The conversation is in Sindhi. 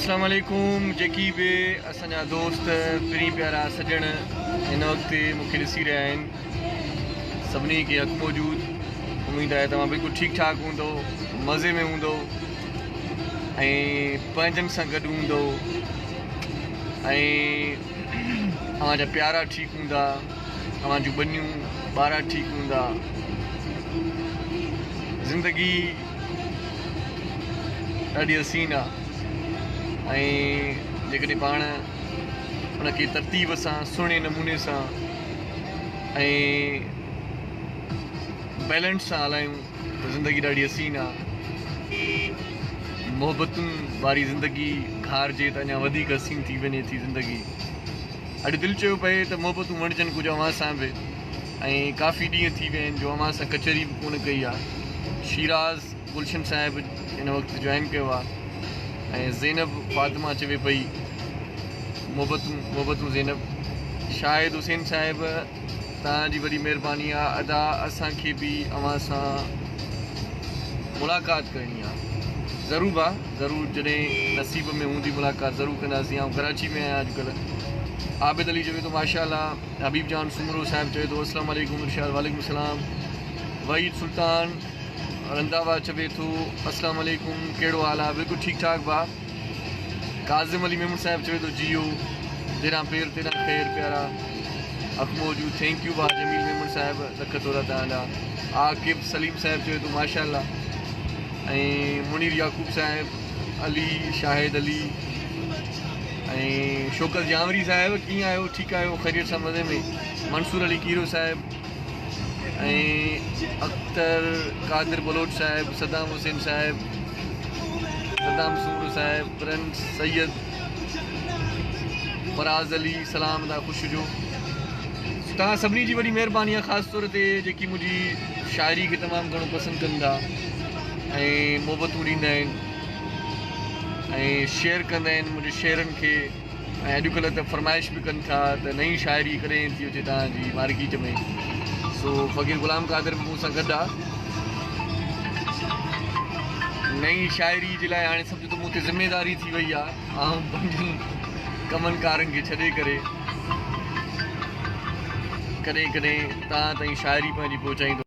اسلام عليڪم جيڪي به اسان جا دوست پرين پيارا سڄڻ هن وقت مون کي ڏسي رهيا آهن سڀني کي حق موجود اميد آهي توهان بلڪل ٺيڪ ٺاڪ هوندو مزي ۾ هوندو ۽ پنهنجن سان گڏ هوندو ۽ اوهان جا پيارا ٺيڪ هوندا اوهان جون ٻنيون ٻارا ٺيڪ هوندا زندگي ڏاڍي حسين آ ۽ جيڪڏهن پاڻ ان کي ترتيب سان سهڻي نموني سان ۽ بيلنس سان هلايون ته زندگي ڏاڍي حسين آ محبتن واري زندگي گهارجي ته اڃا وڌيڪ حسين ٿي وڃي ٿي زندگي. اڄ دل چيو پئي ته محبتون ونڊجن ڪجهه اوهان سان به ۽ ڪافي ڏينهن ٿي ويا آهن جو اوهان سان ڪچهري به ڪونه ڪئي آهي. شيراز گلشن صاحب هن وقت جوائن ڪيو آهي ۽ زينب فاطمه چوي پئي محبتون محبتون زينب. شاهد حسين صاحب توهان جي وڏي مهرباني آ ادا اسان کي به اوهان سان ملاقات ڪرڻي آ ضرور ڀا ضرور جڏهن نصيب ۾ هوندي ملاقات ضرور ڪنداسين آئون ڪراچي ۾ آهيان اڄڪلهه عابد علي چوي ٿو ماشاء الله حبيب جان سومرو صاحب چوي ٿو السلام عليڪم ارشاد وعليڪم السلام وحيد سلطان رنڌاوا چوي ٿو السلام عليڪم ڪهڙو حال آ بلڪل ٺيڪ ٺاڪ ڀا ڪاظم علي ميمڻ صاحب چوي ٿو جيئو جيڏانهن پير تيڏانهن خير پيارا حق موجود thank you ڀاء جميل ميمڻ صاحب لک ٿورا توهان جا عاقب سليم صاحب چوي ٿو ماشاء الله ۽ منير يعقوب صاحب علي شاهد علي ۽ شوڪت جانوري صاحب ڪيئن آهيو ٺيڪ آهيو خيريت سان مزي ۾ منصور علي کيرو صاحب ۽ اختر قادر بلوچ صاحب صدام حسين صاحب صدام سومرو صاحب پرنس سيد فراز علي سلام ادا خوش هجو توهان سڀني جي وڏي مهرباني آهي خاص طور تي جيڪي منهنجي شاعري کي تمام گهڻو پسند ڪن ٿا ۽ محبتون ڏيندا آهن ۽ شيئر ڪندا آهن منهنجي شعرن کي ۽ اڄڪلهه ته فرمائش به ڪن ٿا ته نئين شاعري ڪڏهن ٿي اچي توهان جي مارڪيٽ ۾ سو فقير غلام قادر به مون سان گڏ آ نئين شاعري جي لاء هاڻي سمجهو ته مون تي ذميواري ٿي وئي آ آئون پنهنجن ڪمن ڪارن کي ڇڏي ڪري ڪڏهن ڪڏهن توهان تائين شاعري پنهنجي پهچائيندو.